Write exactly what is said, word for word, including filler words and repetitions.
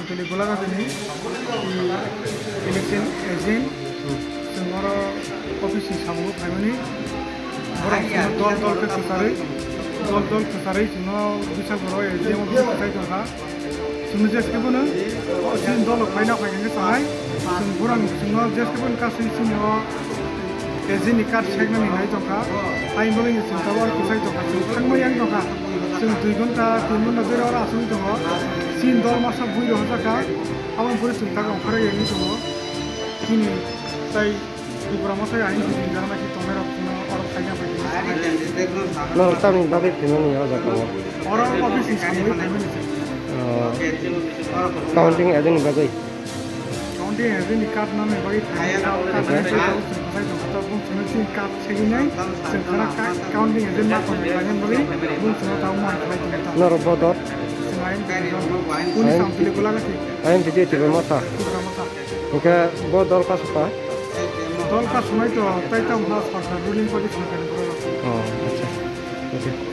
Tini Golaghati ni election agent, chwng oro office ni samung o phaimani, borok chwngno dol dol khe kwcharwi, dol dol kwcharwi chwngno Bisalpur o agent office o kwchai tongkha. Chwngno jeskhe bono chini dol o khlaina phai hwnwi sanai, chwng borok chwngno jeskhe bono kasui chini o agent ni card seknani nai tongkha, ayang bagwi chwng tabuk oro kwchai tongkha, chwng thangma yang tongkha, chwng dui ghonta, tin ghonta bera oro asugwi tongo, chini dol masa bui rok hojakha, aboni pore chwng tabuk ongkhorwi tongo, chini tai Tripura masa ayang tini jana ki tongnai rok chwngno oro khaina bai. Norok tamni bagwi phaimani o jaga o? Oro office ni samung bai phaimani chwng. Oh. Counting agent ni bagwi? Counting agent ni card nani bagwi phaimani, card nani bagwi chwng kwchai tongkha, tabuk chwngno chini card segwi nai, chwng khana ka-, counting agent ma tongkha, bagwi bung chwngno tabuk ma khlai tongkha. Norok bo dol? Chwng ayang tini uni samung tini Golaghati. Ayang tini Tripura masa. Tripura masa. Hwnkhe bo dol kasukha? Dol kasumai to, tai tamo ha sarkar ruling party sarkar ni borok. Oh, acha. Okay.